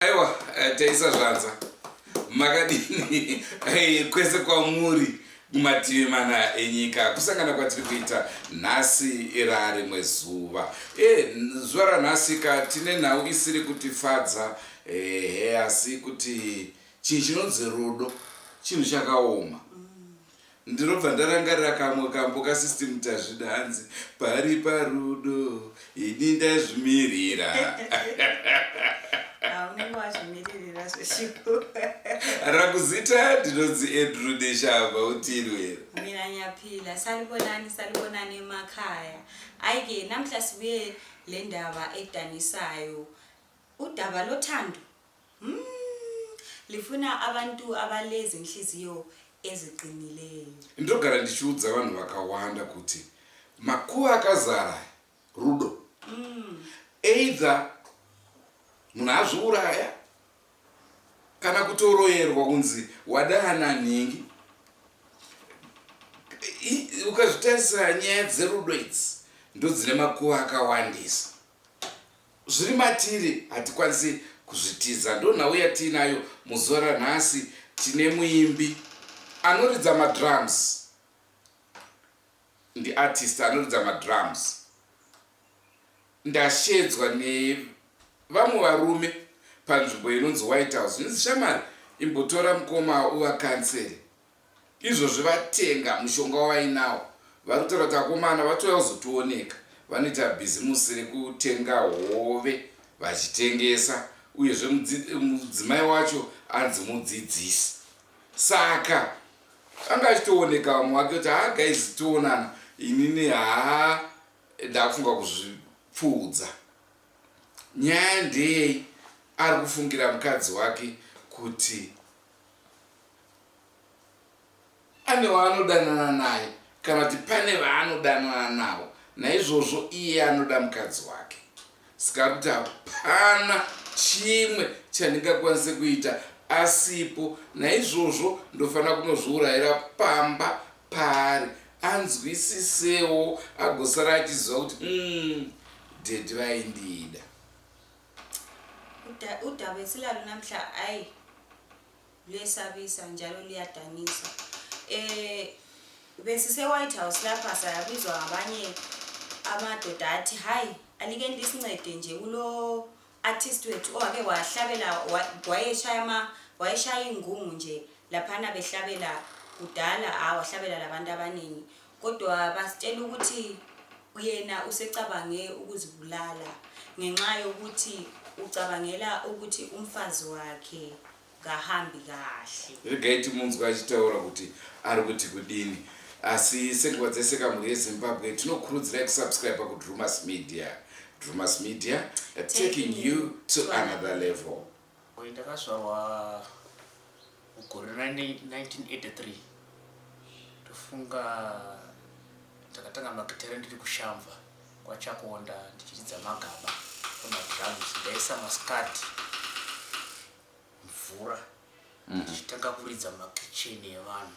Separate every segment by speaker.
Speaker 1: Aiwa, taisa zvanza. Makadini kwese kwamuri kumativi mana enyika kusangana kwatiri kuita nhasi rarimwe zuva. Zuva ranhasi ka tine nhau isiri kutifadza ehe asi kuti chinhu chinonzi rudo chinhu chakaoma. Ndinobva ndarangarira kamwe kambo kasystem Tazvida hanzi pari parudo ini ndazvimirira.
Speaker 2: Ah, unenge wazvimiririra zveshuwa.
Speaker 1: Rakuzita ndinonzi Andrew Neshamba utirwere.
Speaker 2: Mina ngiyaphila salibonani salibonani emakhaya. Ayike namhla sibuye le ndaba edanisayo. Udaba lothando. Hmm, lifuna abantu abalezinhliziyo eziqinileyo.
Speaker 1: Ndinogara ndichiudza vanhu vakawanda kuti makuva akazara rudo. Either munhu azviuraya kana kutoroyerwa kunzi wadana nhingi. Ukazvitarisa nyaya dzerudo idzi ndodzine makuva akawandisa. Zviri matiri hatikwanisi kuzvitiza. Ndonhau yatiinayo muzuva ranhasi. Tine muimbi anoridza madrums. Ndiartist anoridza madrums. Ndashedzwa nevamwe varume panzvimbo inonzi White House. Zvinzi shamwari imbotora mukoma uvakansere. Izvozvi vatenga mushonga wavainawo vari kutaura kuti akomana vatouya kuzotioneka. Vanoita bhizimusi rekutenga hove vachitengesa uyezve mudzimai wacho anzi mudzidzisi. Saka anga achitooneka vamwe vake kuti haa guys toonana inini haa ndakufunga kuzvipfuudza. Nyaya ndeyei ari kufungira mukadzi wake kuti Ane waanodanana naye kana kuti pane vaanodanana navo, naizvozvo iye anoda mukadzi wake. Saka ari kuti hapana chimwe chandingakwanise kuita asipo, naizvozvo ndofanira kunozviurayira pamba paari anzwisisewo agosara achiziva kuti umm dhedhi vaindida.
Speaker 2: Udaba esilalo namhla ayi Luyesabisa njalo luyadanisa. Eh besise White House lapha sayabizwa ngabanye amadoda athi hayi alike lisincede nje kulo artist wethu owake wahlabela wayeshaya ama wayeshaya ingungu nje laphana behlabela kudala ah wahlabela labantu abaningi kodwa basitshela ukuthi yena usecabange ukuzibulala ngenxa yokuthi ucabangela ukuthi umfazi wakhe kahambi kahle.
Speaker 1: Regai timunzwe achitaura kuti ari kuti kudini. Asi senguva dzese kamhuri yeZimbabwe tinokurudzirai kusubscribe kuDrewmas Media. Drewmas Media taking you to another level.
Speaker 3: Ndakazvarwa mugore ra 1983 ndofunga ndakatanga magitare ndiri kuShamva kwaChakonda ndichiridza magaba emadrums ndaisa maskadi mvura ndichitanga kuridza mumakicheni evanhu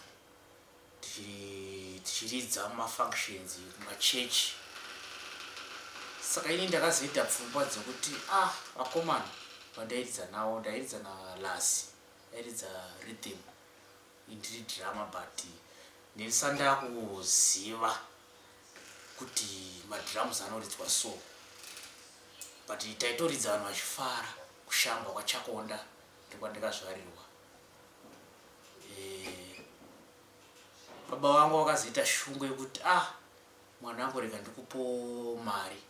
Speaker 3: tichiridza mumafunctions kumachechi saka ini ndakazoita pfungwa dzekuti ah vakomana vandairidza navo ndairidza nalasi airidza rhythm indiri drama but ndisati ndakuziva kuti madrums anoridzwa so but taitoridza vanhu vachifara kushamba kwachakonda ndokwandakazvarirwa eh, baba vangu vakazoita shungu yekuti ah mwanangu rega ndikupo mari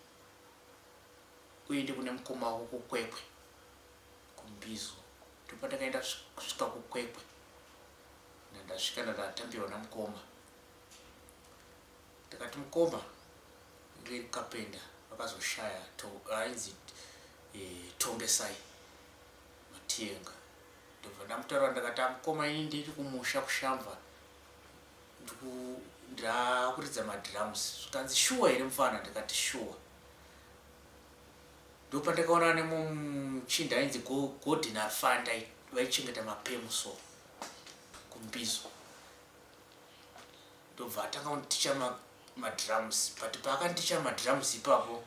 Speaker 3: uende kune mukoma wako kukwekwe kumbizo ndopandakaenda kusvika kukwekwe ndandasvika ndandatambirwa namukoma Ndakati mukoma vekapenda vakazoshaya ainzi eh, Tongesai Matiyenga ndobva ndamutaura ndakati amukoma ini ndiri kumusha kuShamva ndakuridza madrums zvikanzi shuwa here mufana ndikati shuwa ndopandakaona nemuchinda ainzi Godin Arfanda vaichengeta mapemu so kumbizo Ndobva atanga kunditicha madrums but paakanditicha madrums ipapo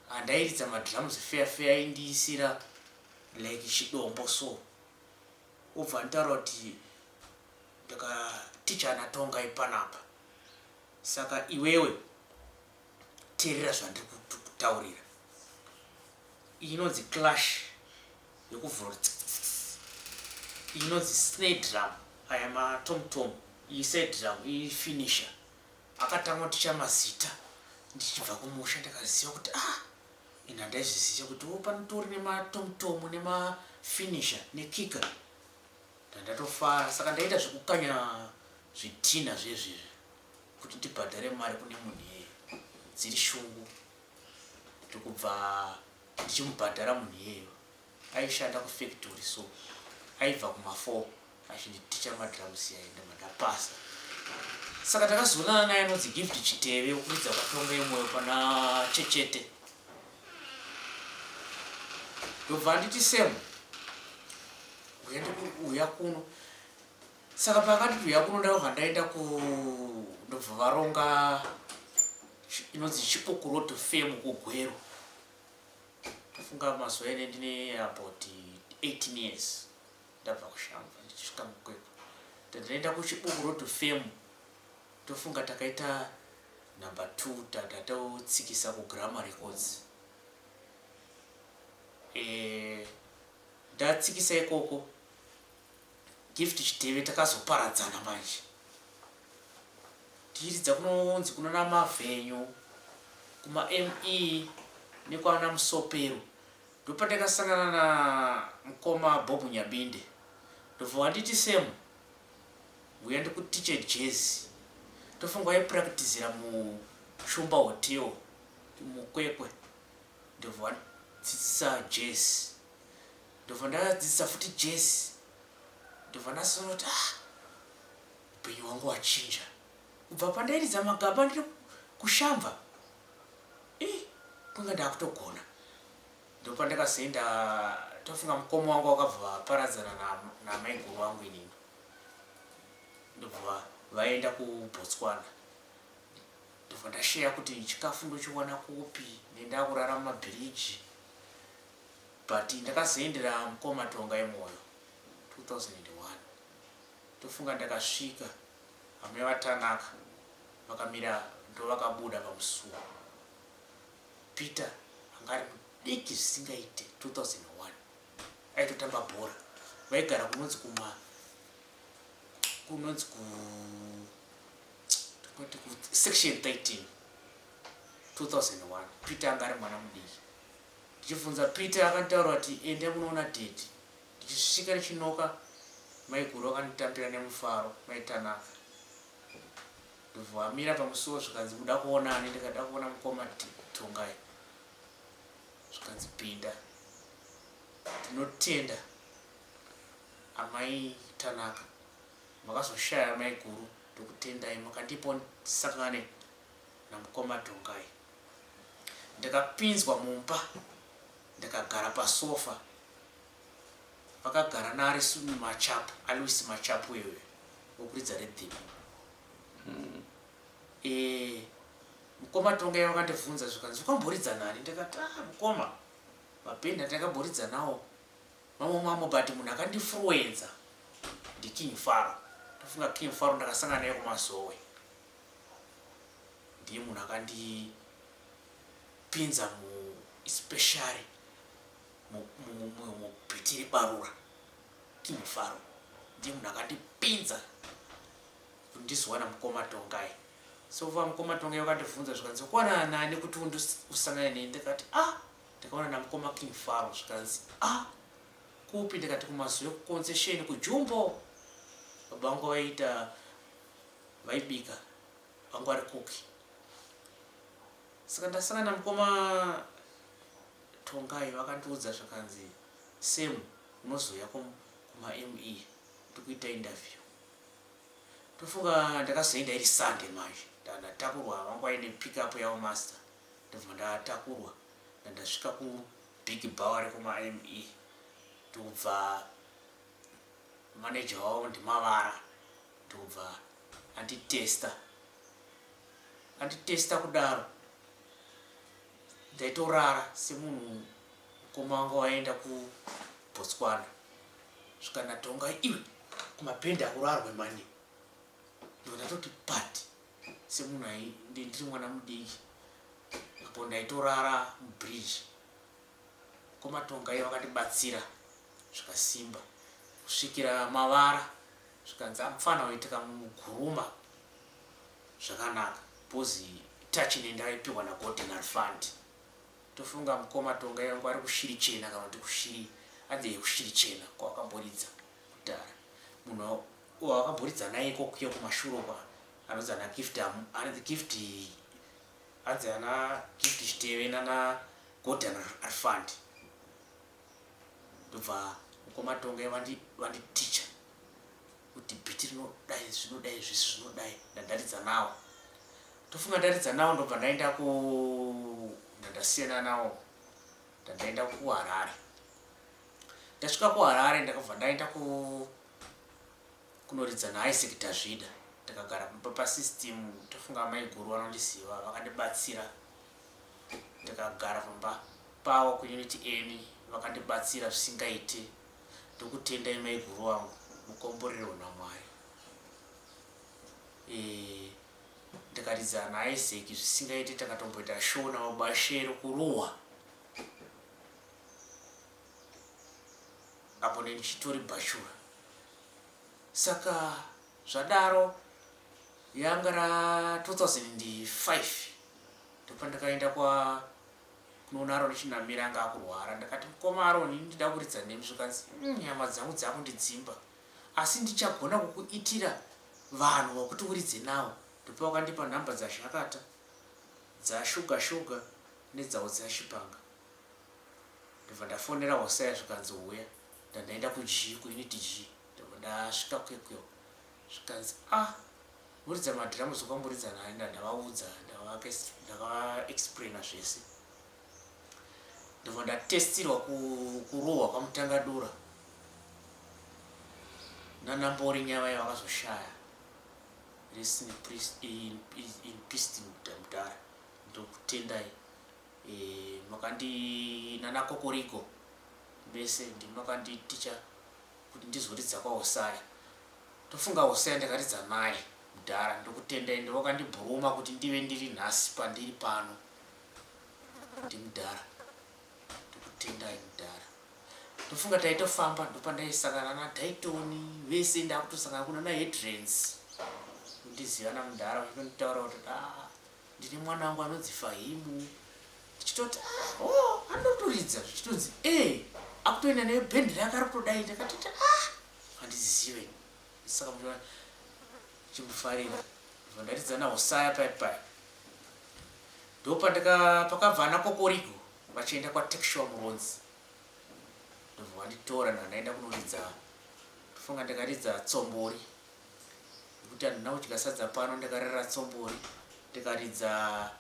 Speaker 3: handairidza madrums feya feya aindiisira Like chidombo so. Obva anditaura kuti ndakaticha anaTongai panapa, saka iwewe teerera zvandiri kutaurira. Iyi inonzi clash yekuvhura kuti, iyi inonzi snare drum, aya matomtom, iyi side drum, iyi finisher. Akatanga kuticha mazita. Ndichibva kumusha ndakaziva kuti, ah, ini handaizviziva kuti o panotori nematomtom nemafinisher nekicker. Ndandatofara. Saka ndaita zvekukanya zvidhina zvezvizvi kuti ndibhadhare mari kune munhu iyeye. Dziri shungu, ndokubva ndichimubhadhara munhu iyeyo. Aishanda kufactory, so aibva kuma4 achinditicha madrums yaenda ndapasa. Saka takazoonana naye, anonzi Gift Chiteve, wekuridza kwaTongai Moyo pana Chechete. Ndobva anditi, "Sam, uya kuno." Saka paakanditi uya kuno, ndakabva ndaenda ku ndobva varonga inonzi Chibuku Road Fame kuGweru. Tofunga mazuva ene ndine about 18 years ndabva kuShamva ndichisvika muKwekwe. Tandaenda kuChibuku Road Fame, tofunga takaita number 2, tatatotsikisa kuGramma Records. Ndatsikisa ikoko, Gift Chiteve takazoparadzana manje tichiridza kunonzi kunana Mavhenyu, kumaME nekwana Musopero. Ndopandakasangana namukoma Bob Nyabinde. Ndobva wanditi, "Sam, uya ndikutiche jazz." Tofunga waipurakitizira muShumba Hotel muKwekwe. Ndobva wandidzidzisa jazz, ndobva ndadzidzisa futi jazz. Ndobva ndasoona kuti, ah, upenyu hwangu hwachinja kubva pandairidza magaba ndiri kuShamva. I kwanga ndakutogona. Ndopandakazoenda, tofunga mukoma wangu wakabva vaparadzana namaiguru wangu inini, ndobva vaenda kuBotswana. Ndobva ndasheya kuti chikafu ndochiwana kupi, nenda kurara mumabhiriji. But ndakazoendera mukoma Tongai Moyo 2001. Tofunga ndakasvika, amai vaTanaka vakamira, ndovakabuda pamusuwo. Peter anga ari mudiki zvisingaite 2001, aitotamba bhora. Vaigara kunonzi kuma kunonzi ku tingoti ku Section 13. 2001 Peter anga ari mwana mudiki. Ndichibvunza Peter, akanditaura kuti, "Ende munoona daddy." Ndichisvika ndichinoka, maiguru vakanditambira nemufaro, maiTanaka. Ndobva vamira pamusuwo, zvikanzi, "Muda kuonani?" Ndikada kuona mukoma Tongai. Zvikanzi, "Pinda." Ndinotenda amai Tanaka makazoshaya maiguru, ndokutendai makandipa ndisangane namukoma Tongai. Ndakapinzwa mumba, ndakagara pasofa, vakagara naArisu Machapu, Alois Machapu iyoyo wokuridza rhythm. Mukoma Tongai vakandibvunza, zvikanzi, "Ukamboridza nani?" Ndikati, "Ah, mukoma, mabhendi atakamboridza nawo mamwe mamwe, but munhu akandiinfluenza ndiKing Faro." Ndofunga King Faro ndakasangana naye kuMazowe, ndiye munhu akandipinza mu especially mubhiti rebarura. King Faro ndiye munhu akandipinza kuti ndizowana mukoma Tongai. So va mukoma Tongai vakandibvunza, zvikanzi, "Kwana nani kuti usangane neni?" Ndikati, "Ah, ndakaona namukoma King Faro." Zvikanzi, "Ah, kupi?" Ndikati, "KuMazowe, kuconcession, kuJumbo. Baba vangu vaiita vaibika, vangu vari kuki." Saka ndasangana namukoma Tongai, vakandiudza, zvakanzi, "Sam, unozouya kumaME ndikuita interview." Tofunga ndakazoenda iri Sunday manje. Ndatakurwa, vangu vaine pickup yavo master, ndobva ndatakurwa, ndandasvika kubig bar rekumaME. Ndobva manager wavo ndimavara, ndobva anditesta. Anditesta kudaro, ndaitorara semunhu. Mukoma wangu waenda. kuBotswana. Svika ndatonga iwe kumabhendi akurarwe mani. Ndobva ndatoti but semunhu ndiri mwana mudiki apo ndaitorara mubridge. Komatonga iye vakandibatsira zvakasimba kusvikira mavara zvikanzi amufana uyu tikamuguruma zvakanaka bhozi tachine ndakaipihwa naGolden Alfund. Tofunga mukoma Tongai vangu vari kushiri chena kana kuti kushiri hanzi yekushiri chena kwawakamboridza kudhara munhu wawakamboridza naye ikokuya kumashure kwa anonzi ana Gift, anonzi Gift, hanzi ana Gift Chiteve nana Gordon Alfund. Ndobva mukoma Tongai vanditicha kuti bhiti rinodai, zvinodai, zvisi zvinodai. Ndandaridza nawo, tofunga ndaridza nawo, ndobva ndaenda ku ndandasiyana nawo, ndandaenda kuHarare. Ndasvika kuHarare ndakabva ndaenda kunoridza naIsaac Tazvida. Ndakagara pamba pasystem, tofunga maiguru vanondiziva, vakandibatsira. Ndakagara pamba pavo kuUnit N, vakandibatsira zvisingaite. Ndokutendai maiguru wangu, mukomborerwo naMwari. Ndikaridza naIsaac zvisingaite. Takatomboita show nababa Shero kuruwa apo nendichitori bhashura. Saka zvadaro yanga ra2005 ndopandakaenda kwa kunoona Aroni Chinamira, anga akurwara. Ndakati, "Mukoma Aroni, ndida kuridza nemi." Zvikanzi, nyama dzangu dzakundidzimba, asi ndichagona kukuitira vanhu vakuti uridze navo." Ndopa wakandipa nhamba dzaZhakata, dzaShuga Shuga nedzawo dzaChipanga. Ndobva ndafonera Hosaya, zvikanzi, "Uya." Ndandaenda kuG, kuUnit G. Ndobva ndasvika kwekwewo, zvikanzi, "Ah, muridza madhiramu kwamboridza naye." Ndavaudza, ndakavaexplaina zvese. Ndobva ndatestirwa kurohwa kwaMutangadura nanambori nyavai vakazoshaya, rest in peace mudhara, ndokutendai. Makandi nana Kokorigo mese ndimakanditicha kuti ndizoridza kwaHosaya. Tofunga Hosaya ndakaridza naye mudhara, ndokutendai, ndovakandibhuruma kuti ndive ndiri nhasi pandiri pano. Ndimudhara, ndokutendai mudhara. Ndofunga taitofamba, ndopandaisangana naDaitoni vese, ndakutosangana kuna naHedrens, ndizivana mudhara, vachitonditaura kuti, "Ah, ndine mwana wangu anonzi Fahimu." Ndichitoti, "Ah, oh, anotoridza." Zvichitonzi e akutoenda nebhendi rake ari kutodai. Ndakatoti, "Ah, handizive." Saka chimufarira, ndobva ndaridza naHosaya pai pai. Ndopandaka pakabva ana Kokorigo vachienda kwaTexual Muronzi, ndobva vanditora, ndandaenda kunoridza. Ndofunga ndakaridza tsombori nekuti handina kudya sadza pano, ndakarera tsombori. Ndikaridza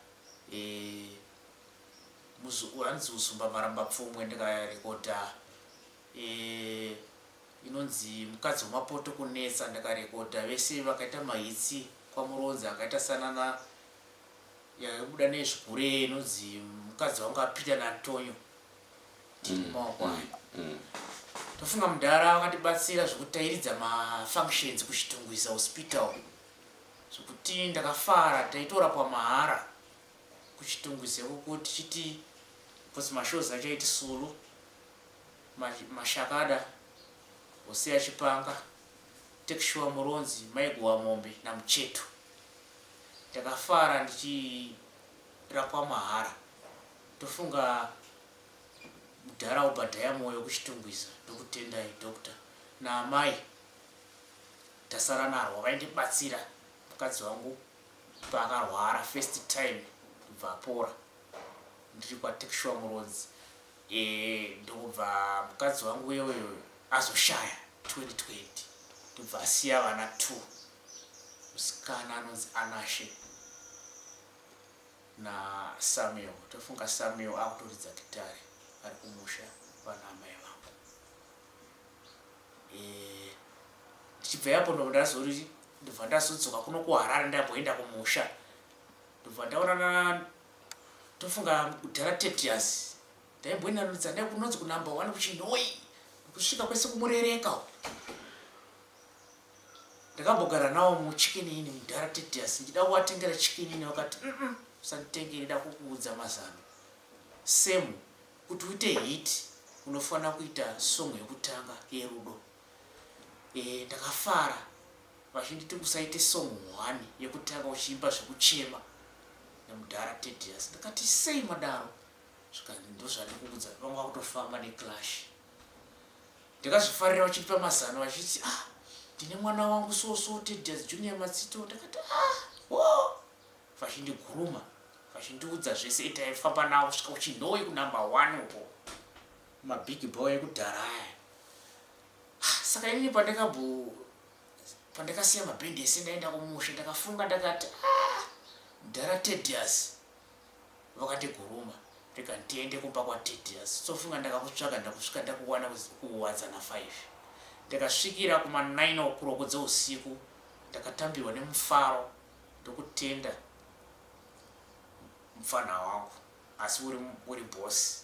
Speaker 3: hanzi Uzumba Maramba Pfumwe, ndikarekodha inonzi Mukadzi Wemapoto Kunetsa. Ndakarekodha vese vakaita mahits kwaMuronzi, akaita sanana yakabuda nezvigure inonzi Mukadzi Wangu Apinda naAntonio, ndiri mumaoko ayo. Tofunga mudhara vakandibatsira zvekutairidza mafunctions kuChitungwiza Hospital, zvekuti ndakafara, taitorapwa mahara kuChitungwiza ikoko, tichiti because mashows acho aiti Sulu Mashakada, Hosea Chipanga, Tekshua Muronzi, Maigowa Mombe naMucheto. Ndakafara ndichirapwa mahara. Tofunga mudhara Obadhaya Moyo kuChitungwiza, ndokutendai doctor, naamai Tasara Narwa vaindibatsira mukadzi wangu paakarwara first time, ndobva apora ndiri kwaTekshua Muronzi. Ndokubva mukadzi wangu iyoyo azoshaya 2020, ndobva asiya vana 2, musikana anonzi Anashe naSamuel. Tofunga Samuel akutoridza gitare ari kumusha vana amai vangu. Ndichibva ipapo ndobva ndazodzoka kuno kuHarare, ndamboenda kumusha, ndobva ndaonana, tofunga kudhara Tetias, ndaimboenda noridza naye kunonzi kunumber 1 kuChinhoi. Kusvika kwese kumurereka uko. Ndakambogara nawo muchicken inn mudhara Tedious ndichida kuvatengera chicken inn vakati mm usanditengere da kukuudza mazano. Sam kuti uite hit unofanira kuita song yekutanga yerudo. Eh ndakafara vachinditi usaite song one yekutanga uchiimba zvekuchema namudhara Tedious. Ndakati sei madaro? Zvikanzi ndozvandikuudza vanga vakutofamba neclash. Ndakazvifarira vachindipa mazano vachiti ah ndine mwana wangu so so Tedious Junior Matsito. Ndakati ah wo vachindiguruma vachindiudza zvese taifamba navo kusvika kuchinhoyi kunumber one uko mabig boy ekudhara aya. Ah, saka inini pandakabho pandakasiya mabhendi ese ndaenda kumusha ndakafunga ndakati ah mudhara Tedious Vakandiguruma rega ndiende kumba kwaTedious sofunga ndakakutsvaga ndakusvika ndakuwana kuwadzana 5 ndakasvikira kuma 9 o'clock dzeusiku ndakatambirwa nemufaro ndokutenda mupfanha wangu asi uri, uri boss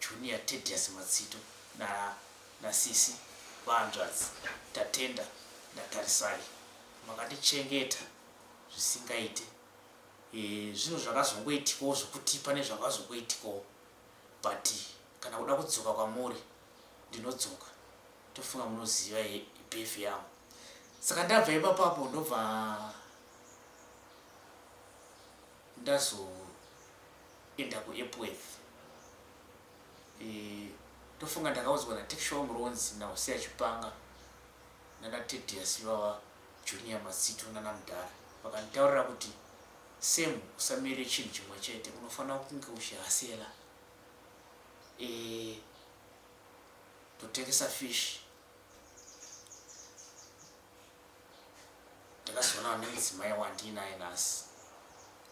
Speaker 3: Junior Tedious Matsito na nasisi vahanzvadzi Tatenda naTarisai makandichengeta zvisingaite Eh, zvinhu zvakazongoitikawo zvokuti pane zvakazongoitikawo but kana kuda kudzoka kwamuri ndinodzoka tofunga munoziva behavior yangu saka ndabva ipapapo ndobva ndazoenda kuepworth eh, tofunga ndakaudzwa natekishowa muronzi nahoseya chipanga nanaTedious ivava Junior Matsito nana mudhara vakanditaurira kuti Sam usamirire chinhu chimwe chete unofanira kunge uchihasela e, ndotengesa fish ndakazoonana nemudzimai wandiinaye nhasi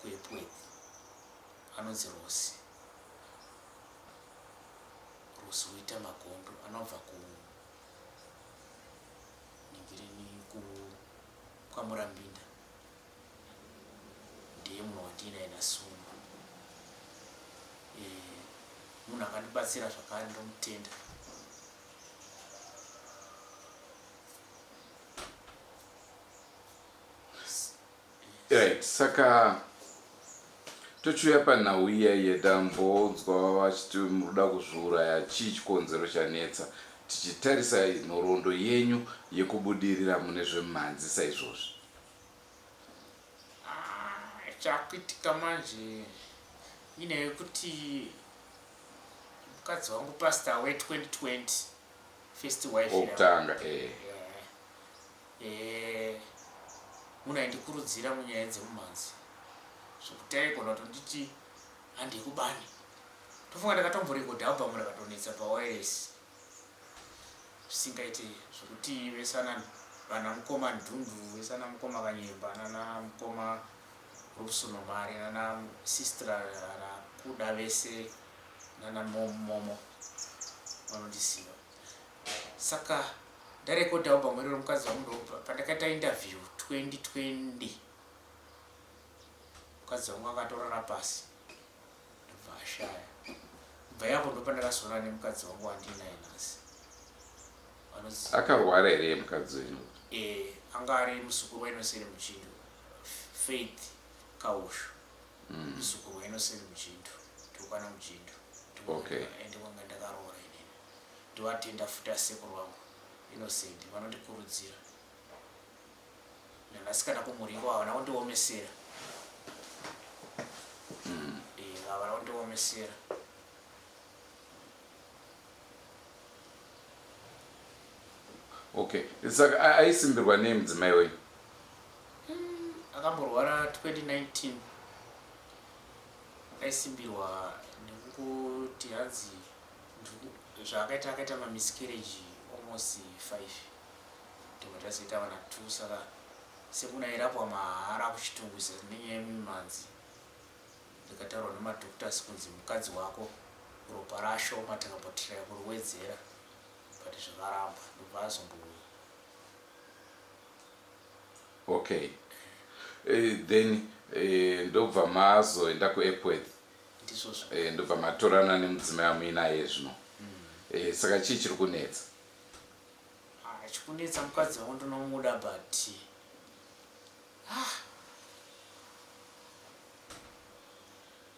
Speaker 3: kuEpworth anonzi Rosi Rosi uita magondo anobva ku Ningirini ku kwaMurambinda ndiye munhu wandiinaye nhasi uno. Eh, munhu akandibatsira zvakare ndomutenda.
Speaker 1: Right, saka tochiuya panhau iya yetambonzwa vachiti muruda kuzviuraya chii chikonzero chanetsa tichitarisa nhoroondo yenyu yekubudirira mune zvemhanzi saizvozvi.
Speaker 3: Ah, chakuitika manje inyaya yekuti mukadzi wangu pastor we 2020 first wife
Speaker 1: wokutanga eh.
Speaker 3: Eh, munhu aindikurudzira munyaya dzemumhanzi zvekuti aigona kutonditi handei kubani tofunga ndakatomborekodha album rakatonetsa pawires zvisingaite zvekuti vesana vana mukoma ndundu vesana mukoma kanyemba nana mukoma robson omari nana sister ana kuda vese nana momo vanondiziva saka Ndarekodha album iroro mukadzi wangu ndobva pandakaita interview 2020 mukadzi wangu akatorara pasi ndobva ashaya kubva ipapo ndopandakazoona nemukadzi wangu wandinaye nhasi
Speaker 1: akarwara here mukadzi wenyu
Speaker 3: e, anga ari muzukuru waInnoncent Muchindu Faith Kaushu mm. muzukuru waInnoncent Muchindu ndokwana Muchindu
Speaker 1: okay.
Speaker 3: ende kwanga ndakaroora inini Ndovatenda futi asekuru vangu Innocent vanondikurudzira nanhasi kana kumhuri iko havana kundiomesera mm. Eh, havana kundiomesera
Speaker 1: okay saka aisimbirwa nei mudzimai wenyu
Speaker 3: mm, akamborwara 2019 aisimbirwa nekungoti hanzi Zvaakaita akaita mamiscarriage almost 5 ndobva tazoita vana 2 saka semunhu airapwa mahara kuchitungwiza nenyaya yemimhanzi ndikataurwa nemadoctors kunzi mukadzi wako ropa rashoma takambotiraya kuriwedzera but zvakaramba ndobva azombo
Speaker 1: okay then ndobva mazoenda kuepworth
Speaker 3: ndizvozvo
Speaker 1: Eh, ndobva matorana nemudzimai wamuinaye zvino. Eh, saka chii chiri kunetsa?
Speaker 3: Ah, chikunetsa mukadzi wangu ndinomuda but ah.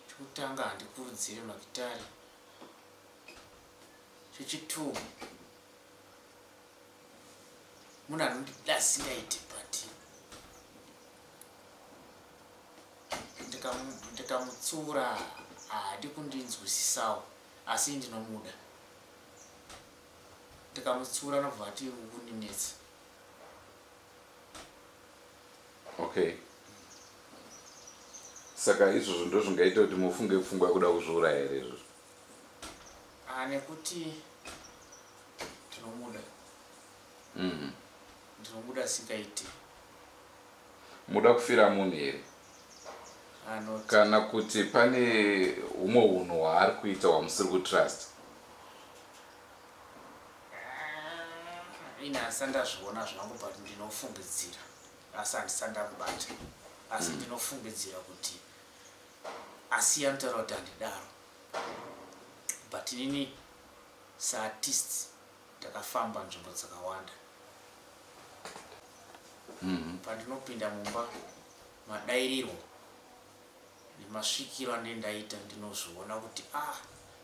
Speaker 3: Chekutanga handikurudzire magitare. Chechitwo munhu anondida asingaite but ndikamutsiura haadi kundinzwisisawo asi ndinomuda. Ndikamutsiura anobva ati ukundinetsa.
Speaker 1: Okay. Saka izvozvo ndozvingaita kuti mufunge pfungwa yekuda kuzviuraya here izvozvo?
Speaker 3: Ah, nekuti ndinomuda. Ndinomuda asingaiti.
Speaker 1: Muda kufira munhu here?
Speaker 3: Ah, not.
Speaker 1: Kana kuti pane humwe hunhu hwaari kuita hwamusiri kutrust?
Speaker 3: Ah, ini handisati ndazviona zvangu but ndinofungidzira asi handisati ndamubata asi ndinofungidzira kuti asi anotaura kuti handidaro but inini saartist ndakafamba nzvimbo dzakawanda. Pandinopinda mumba madairirwo nemasvikiro andinenge ndaita ndinozviona kuti ah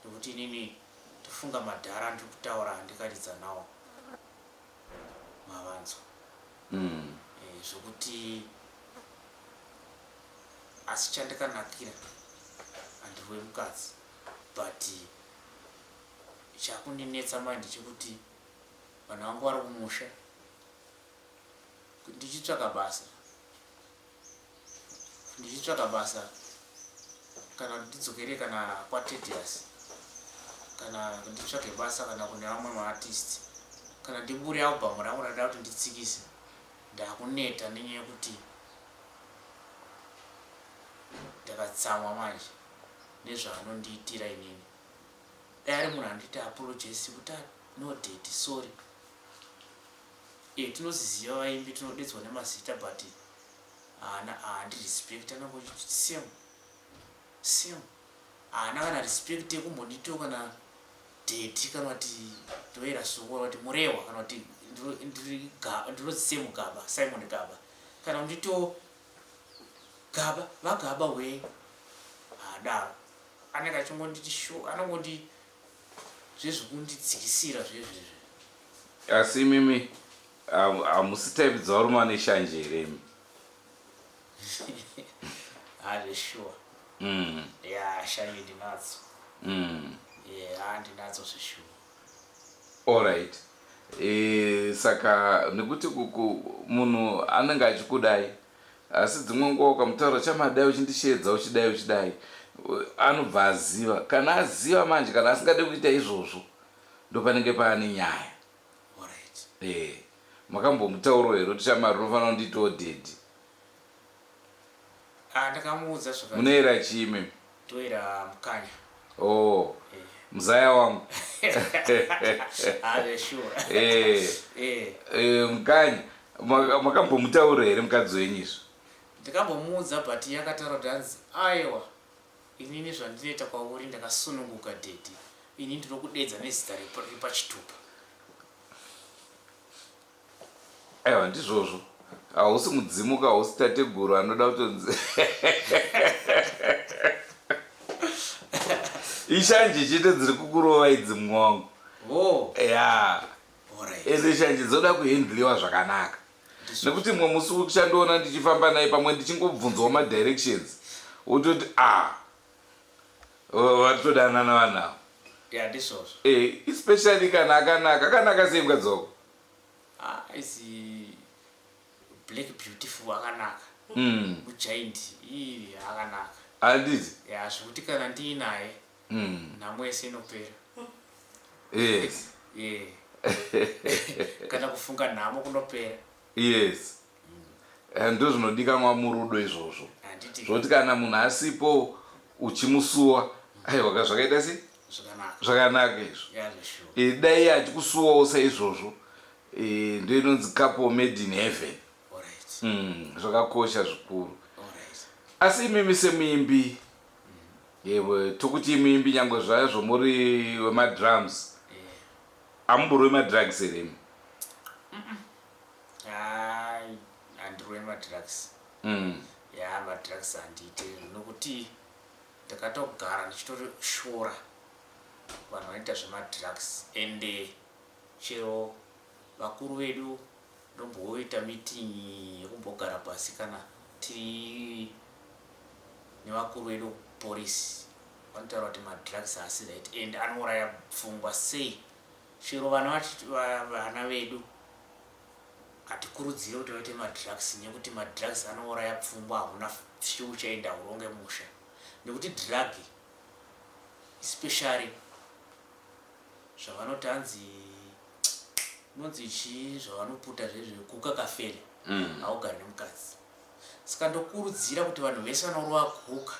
Speaker 3: nekuti inini ndofunga madhara andiri kutaura andikaridza nawo mavanzwa. Zvekuti asi chandakanakira handirove mukadzi but Chakundinetsa manje ndechekuti vanhu vangu vari kumusha ndichitsvaka basa ndichitsvaka basa kana kuti ndidzokere kana kwaTedious kana nditsvage basa kana kune vamwe maartist kana ndibure album rangu randida kuti nditsikise ndakuneta nenyaya yekuti ndakatsamwa manje nezvaanondiitira inini. Dai ari munhu andiita apologize kuti ah, no daddy sorry. Eh tinoziziva vaimbi tinodedzwa nemazita but haana haandi respect anongoti same same haana kana respect yekumbonditiwo kana daddy kana kuti ndoyera soko kana kuti murehwa kana kuti ndinonzi same gaba Simon Gaba kana kunditiwo gaba vagaba wee haadaro. Anenge achingonditi sho anongondi zvezvekundidzikisira zvezvezve.
Speaker 1: Asi imimi hamusi type dzevarume vane shanje here imi?
Speaker 3: Haa zveshuwa. Yaa shanje ndinadzo. Haa ndinadzo zveshuwa.
Speaker 1: Alright. E, saka nekuti munhu anenge achikudai Asi dzimwe nguva ukamutaura chamadai uchindisheedza uchidai uchidai anobva aziva. Kana aziva manje kana asingade kuita izvozvo ndopanenge paane nyaya.
Speaker 3: Alright.
Speaker 1: Eh. Makambomutaurawo here kuti shamari unofanira kundiitawo daddy?
Speaker 3: Ah, ndakamuudza zvakati.
Speaker 1: Munoera chii imimi?
Speaker 3: Toera mukanya.
Speaker 1: Oh. Eh. Mzaya wangu.
Speaker 3: Ah, sure.
Speaker 1: Eh.
Speaker 3: Eh.
Speaker 1: Eh, mukanya. Makambomutaura here mukadzi wenyu izvo?
Speaker 3: Ndakambomuudza but iye akataura kuti hanzi aiwa inini zvandinoita kwauri ndakasununguka daddy ini ndinokudedza nezita repachitupa.
Speaker 1: Aiwa ndizvozvo hausi mudzimu ka hausi tateguru anoda kutonzi ishanje chete dziri kukurova idzi mumwe wangu.
Speaker 3: Oh.
Speaker 1: Yeah. Ende shanje dzoda kuhandliwa zvakanaka nekuti mumwe musi uchandiona ndichifamba naye pamwe ndichingobvunzwawo madirections wototi a ah, vatodanana vanhu ava.
Speaker 3: Yeah, ndizvozvo.
Speaker 1: Eh, especially kana akanaka. Akanaka sei mukadzi wako?
Speaker 3: Ah, is black beautiful akanaka. Mugiant ii akanaka.
Speaker 1: Handiti?
Speaker 3: Yeah, zvekuti kana ndiinaye Nhamo yese inopera.
Speaker 1: Yes.
Speaker 3: Yeah. Kana kufunga nhamo kunopera.
Speaker 1: Yes. Mm. Ndozvinodikanwa murudo izvozvo. Zvoti kana munhu asipo uchimusuwa, aiwa ka zvakaita sei?
Speaker 3: Zvakanaka.
Speaker 1: Zvakanaka izvo.
Speaker 3: Yeah, sure.
Speaker 1: E, dai achikusuwawo saizvozvo. E, ndo inonzi couple made in heaven.
Speaker 3: Alright.
Speaker 1: Zvakakosha zvikuru.
Speaker 3: Alright.
Speaker 1: Asi imimi semuimbi Yebo, tokuti muimbi nyangwe zvazvo muri wemadrums. Amumborovi madrugs here imi?
Speaker 3: Hai, handirovi madrugs. Ya, madrugs handiite nokuti ndakatogara ndichitorishora vanhu vanoita zvemadrugs, ende chero vakuru vedu ndomboita meeting yekumbogara pasi kana tiri nevakuru vedu kuporisi, vanotaura kuti madrugs haasi right and anouraya pfungwa. Sei chero vana vana vedu hatikurudzire kuti vaite madrugs? Nekuti madrugs anouraya pfungwa, hauna future ende hauronge musha, nekuti drug, especially zvavanoti hanzi inonzi chii, zvavanoputa zvezve guka kafele, haugari nemukadzi. Saka ndokurudzira kuti vanhu vese vanorova guka,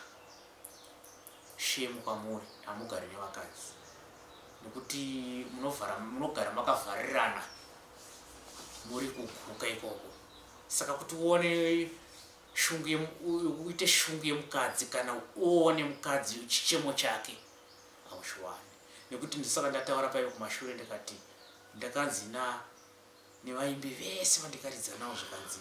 Speaker 3: shame kwamuri, hamugari nevakadzi nekuti munogara makavharirana muri kuguka ikoko. Saka kuti uone shungu, uite shungu yemukadzi, kana uone mukadzi chichemo chake hauchiwani, nekuti ndosaka ndataura paive kumashure ndikati ndakanzi na nevaimbi vese vandikaridza navo, zvikanzi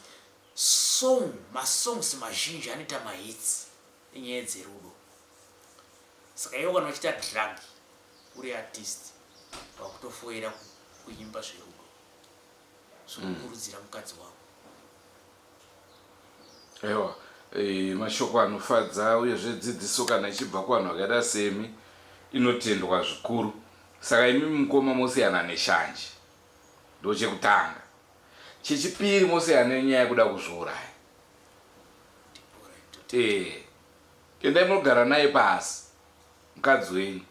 Speaker 3: song, masongs mazhinji anoita mahits enyaya dzerudo. Saka iwe kana uchiita drug uri artist, wakutofoira kuimba zverudo, zvinokurudzira mukadzi wako.
Speaker 1: Aiwa, mashoko anofadza uyezve dzidziso kana ichibva kuvanhu vakaita semi inotendwa zvikuru. Saka imi mukoma mosiyana neshanje, ndochekutanga. Chechipiri, mosiyana nenyaya yekuda kuzviuraya. Endai munogara naye pasi mukadzi wenyu,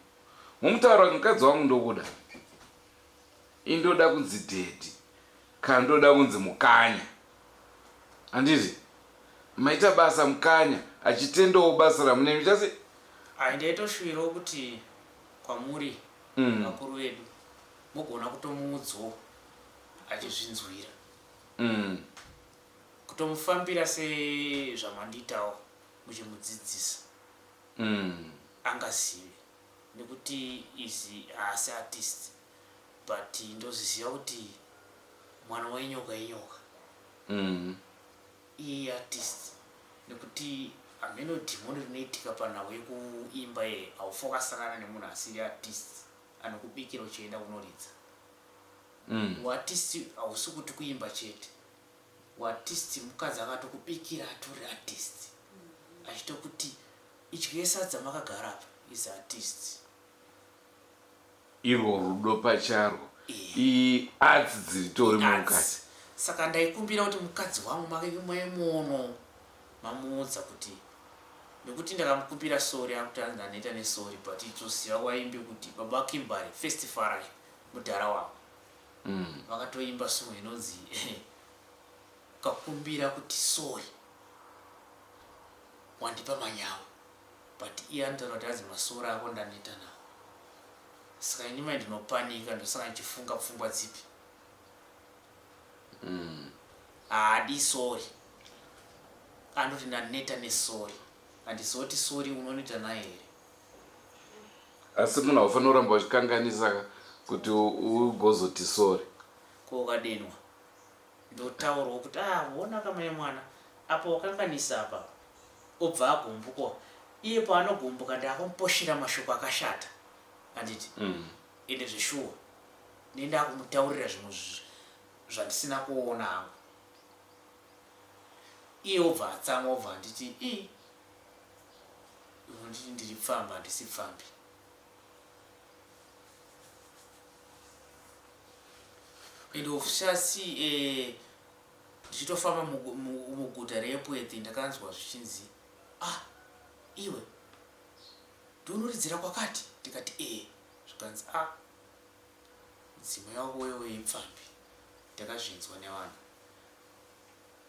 Speaker 1: mumutaura kuti mukadzi wangu ndokuda, indoda kunzi daddy kana ndoda kunzi mukanya. Handiti maita basa mukanya achitendawo basa ramunemi chase?
Speaker 3: Ai, ndaitoshuvirawo kuti kwamuri vakuru vedu mugona kutomuudzawo achizvinzwira, kutomufambira sezvamandiitawo muchimudzidzisa, angazive nekuti izi haasi artist, but ndozviziva kuti mwana wenyoka inyoka. Iye artist, nekuti hameno dhimoni rinoitika panhau yekuimba ye, haufa wakasangana nemunhu asiri artist anokubikira uchienda kunoridza. Uartist hausi kuti kuimba chete. Uartist mukadzi akatokubikira atori artist, achitokuti idye sadza makagara apa is artist.
Speaker 1: Irwo rudo pacharwo iarts dziritori mukati.
Speaker 3: Saka ndaikumbira kuti mukadzi wangu maimuono mamuudza kuti, nekuti ndakamukumbira sorry, akuti anzi ndanoita nesorry, but toziva waimbi kuti baba Kimbari First Farai mudhara wavo vakatoimba song inonzi ukakumbira kuti sorry wandipa manyawo, but iye anotaura kuti anzi masori ako ndaneta nawo. Saka ini mai ndinopanika, ndosaka ndichifunga pfungwa dzipi. Haadi sorry, anoti ndaneta nesorry. Handizoti sorry unoneta naye here?
Speaker 1: Asi munhu haufaniri kuramba uchikanganisa kuti ugozoti sorry.
Speaker 3: Ko ukadenwa, ndotaurwa kuti ah, ona kamai mwana apa wakanganisa apa, obva agumbuka. Iye paanogumbuka ndakumuposhera mashoko akashata, handiti? Ende zveshuwa nendakumutaurira zvimwe zvandisina kuona hangu, iye obva atsamwa, obva anditi i nditi ndiri pfambi. Handisi pfambi. And ofshasi ndichitofamba muguta reEpworth, ndakanzwa zvichinzi, "Ah, iwe ndinoridzira kwakati." Ndikati, "E." Zvikanzi, "Ah, mudzimai wako wewe ipfambi." Ndakazvinzwa nevanhu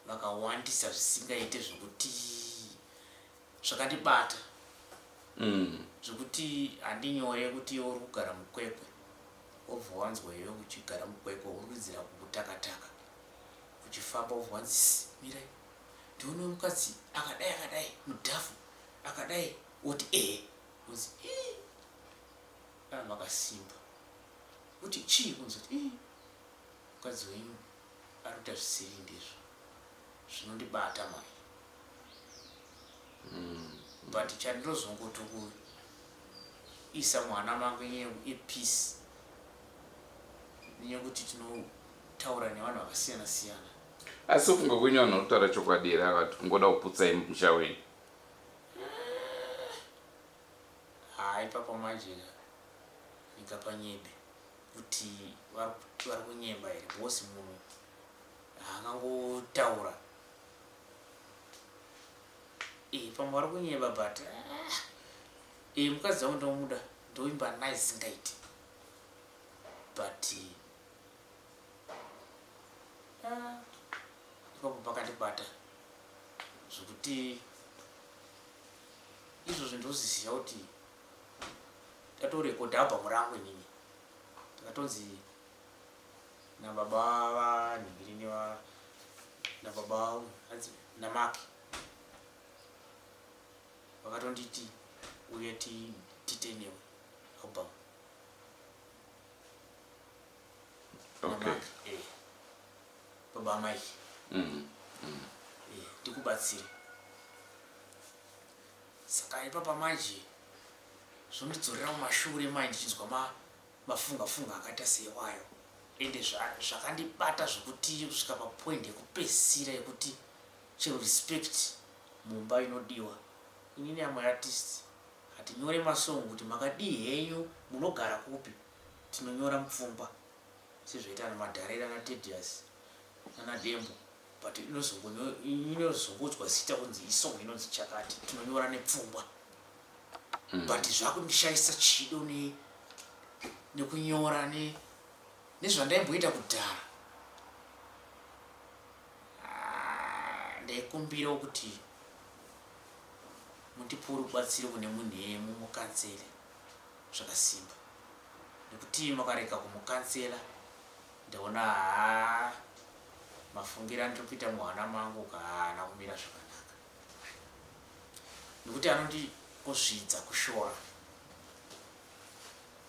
Speaker 3: vakawandisa zvisingaite, zvekuti zvakandibata, zvekuti handinyore kuti iwe uri kugara muKwekwe, wobva wanzwa iwe uchigara muKwekwe uri kuridzira kukutakataka uchifamba, wobva wanzi, "Mirai ndione mukadzi akadai akadai mudhafu akadai," woti, "Ehe," unzi, "Ii, makasimba." Kuti chii kunzi kuti ii mukadzi wenyu ari kuita zvisiri ndizvo zvinondibata mai mm. But chandinozongoti kuisa mwana mangu inyaya yepeace, nenyaya yekuti tinotaura nevanhu vakasiyana siyana.
Speaker 1: Asi kufunga kwenyu vanhu vari kutaura chokwadi here ava kuti kungoda kuputsai musha wenyu?
Speaker 3: Haa, ipapo manje ndingapanyebe kuti vari kunyemba here, because munhu haangangotaura. E, pamwe vari kunyeba, but ah, e, mukadzi wangu ndomuda, ndoimba naye zingaiti, but ah, ipapo pakandibata zvekuti izvozvo ndozviziva kuti ndatorekodha album rangu inini. Ndakatonzi nababa vanhingirini, nababa hanzi namaki, vakatonditi uye tite newe album. Namaki, eh. Baba amai, eh, ndikubatsire. Saka ipapa manje zvondidzorera mumashure manje, ndichinzwa mafunga funga akaita seiwayo, ende zvakandibata zvekuti kusvika papoint yekupedzisira yekuti chero respect mumba inodiwa. Inini amwe artist hatinyore masong kuti makadii henyu, munogara kupi. Tinonyora mupfungwa sezvaita ana Madharera, ana Tedious, nana Dembo, but inozongodzwa zita kunzi isong inonzi chakati. Tinonyora nepfungwa, but zvakundishaisa chido nekunyora nezvandaimboita kudhara. Ah, ndaikumbirawo kuti mundipuwe rubatsiro kune munhu iyeye, mumucounsele zvakasimba, nekuti makarega kumucounsela, ndaona haa, mafungiro andiri kuita muhana mangu haana kumira zvakanaka, nekuti anondikuzvidza, kushora,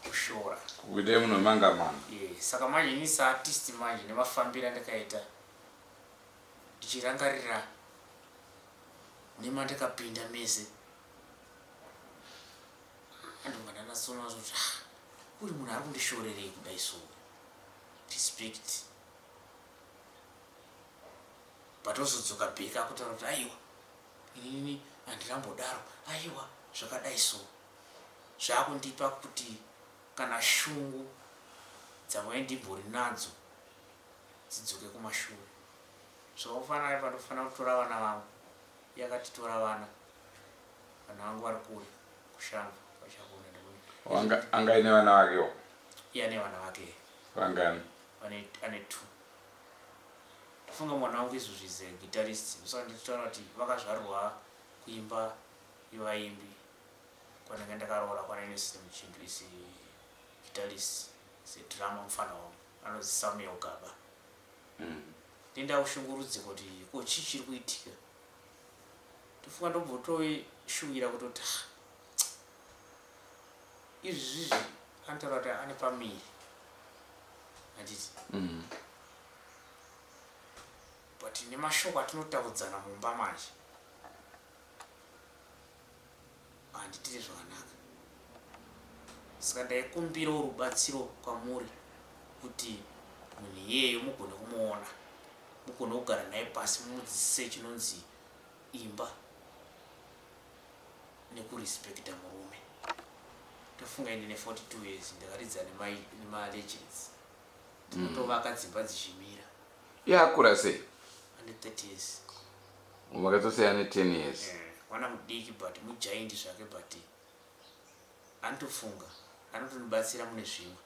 Speaker 3: kushora.
Speaker 1: Kukuitai munomanga manga.
Speaker 3: Yeah, saka manje ini saartist manje, nemafambiro andakaita, ndichirangarira nemandakapinda mese, andonga ndanatsona kuti ah, uyu munhu ari kundishorerei kudai? So respect, but ozodzoka back akutaura kuti aiwa, inini handinambodaro, aiwa zvakadai. So zvakundipa kuti kana shungu dzamwe ndimbori nadzo dzidzoke kumashure. Zvakafanana pandofanira kutora vana vangu, yakatitora vana, vana vangu vari kure kushamva vachakona.
Speaker 1: Angaine vana vakewo?
Speaker 3: Iye ane vana vake.
Speaker 1: Vangani?
Speaker 3: Ane two. Ndafunga mwana wangu izvozvi is a guitarist. Saka ndichitaura kuti vakazvarwa kuimba yevaimbi kwanenge ndakaroora kwanaInnocent Muchindu, is guitarist, is a drummer. Mufana wangu anonzi Samuel Gaba. Ndenda kushungurudzika kuti ko chii chiri kuitika. Tofunga ndombotoshuvira kutoti ah, izvi zvizvi anotaura kuti ane pamiri, handiti? But nemashoko atinotaudzana mumba manje handitiri zvakanaka. Saka ndaikumbirawo rubatsiro kwamuri kuti munhu iyeyo mugone kumuona, mugone kugara naye pasi, mumudzidzise chinonzi imba nekurespekta murume. Tofunga ine ne42 years ndakaridza nemalegends, tinotovaka dzimba dzichimira.
Speaker 1: Iye akura sei?
Speaker 3: Ane 30 years.
Speaker 1: Makatosiyana ne10 years.
Speaker 3: Eh, mwana mudiki but mugiant zvake, but anotofunga, anotondibatsira mune zvimwe,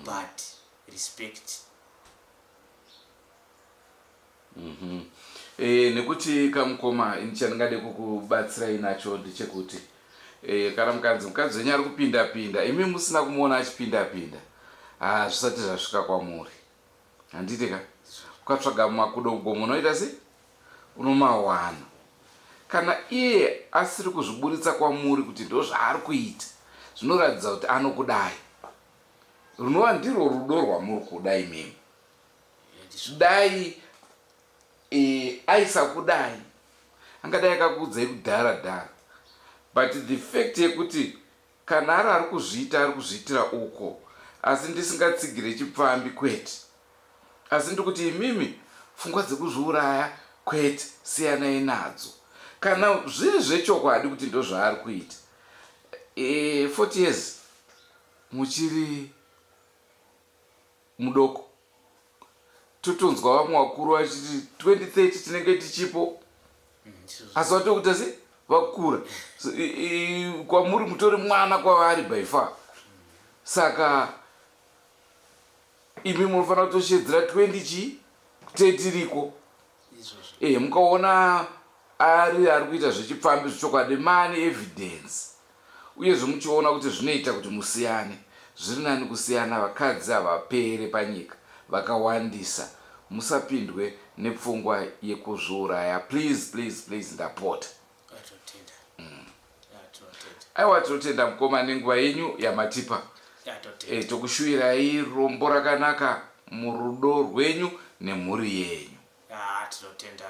Speaker 3: but respect.
Speaker 1: E, nekuti kamukoma, ini chandingade kukubatsirai nacho ndechekuti kana mukanzi mukadzi wenyu ari kupinda pinda, imi musina kumuona achipinda pinda, ha, zvisati zvasvika kwamuri, handiti ka? Ukatsvaga mumakudo gomo unoita sei, unomawana. Kana iye asiri kuzviburitsa kwamuri kuti ndo zvaari kuita, zvinoratidza kuti anokudai. Runova ndirwo rudo rwamuri kuda imimi. Dai e, aisakudai angadai akakuudzai kudhara dhara but the fact yekuti kana ari ari kuzviita ari kuzviitira uko asi ndisingatsigire chipfambi kwete asi ndikuti imimi pfungwa dzekuzviuraya kwete siyanai nadzo kana zviri zvechokwadi kuti ndozvaari kuita e, 40 years muchiri mudoko totonzwa vamwe vakuru vachiti 2030 tinenge tichipo asi vatokuita se vakura so, kwamuri mutori mwana kwavari by far saka imi munofanira kutoshedzera 20 chii tetiriko e mukaona ari ari kuita zvechipfambi zvechokwadi mane evidence Uyezve muchiona kuti zvinoita kuti musiyane, zviri nani kusiyana vakadzi havapere panyika vakawandisa musapindwe nepfungwa yekuzviuraya please please please ndapota. Aiwa tinotenda mukoma nenguva yenyu yamatipa. E, tokushuwirai rombo rakanaka murudo rwenyu nemhuri yenyu.
Speaker 3: Tinotenda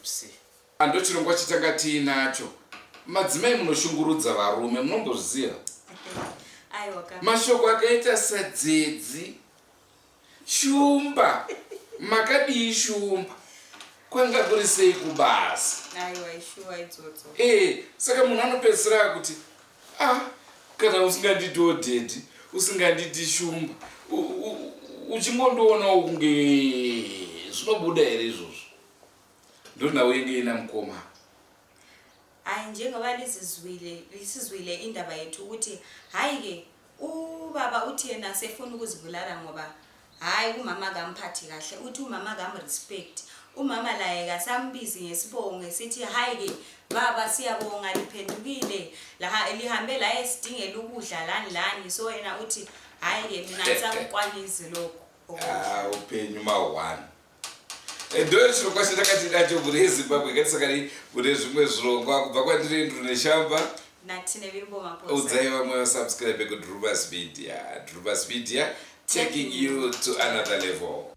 Speaker 3: msi.
Speaker 1: Ndochirongwa chatanga tiinacho. Madzimai munoshungurudza varume munombozviziva?
Speaker 2: Aiwa ka.
Speaker 1: Mashoko akaita sadzedzi, shumba, makadii shumba, kwanga kuri sei kubasa?
Speaker 2: Aiwa ishuwa idzodzo.
Speaker 1: Eh, saka munhu anopedzisira akuti ah, kana usinganditiwo daddy, usinganditi shumba, uchingondoonawo kunge zvinobuda here izvozvo? Ndonhau yenge ina mukoma.
Speaker 2: Hayi njengoba lizizwile lisizwile indaba yethu ukuthi hayi ke ubaba uthi yena sefuna ukuzibulala ngoba hayi umama kamphathi kahle uthi umama kamrespect umama laye kasambizi ngesibongo esithi hayi ke baba siyabonga liphendukile la lihambe la esidingela ukudla lani lani so yena uthi hayi ke mina ngisakukwanisi lokho.
Speaker 1: Ah, upenyu ma one. Ndo chirongwa chatakati nacho mhuri yeZimbabwe ngatisanganei mune zvimwe zvirongwa kubva kwandiri Andrew Neshamba
Speaker 2: natine Vimbo Maposa.
Speaker 1: Udzai vamwe vasubscribe kuDrumas Media. Drumas Media taking you to another level.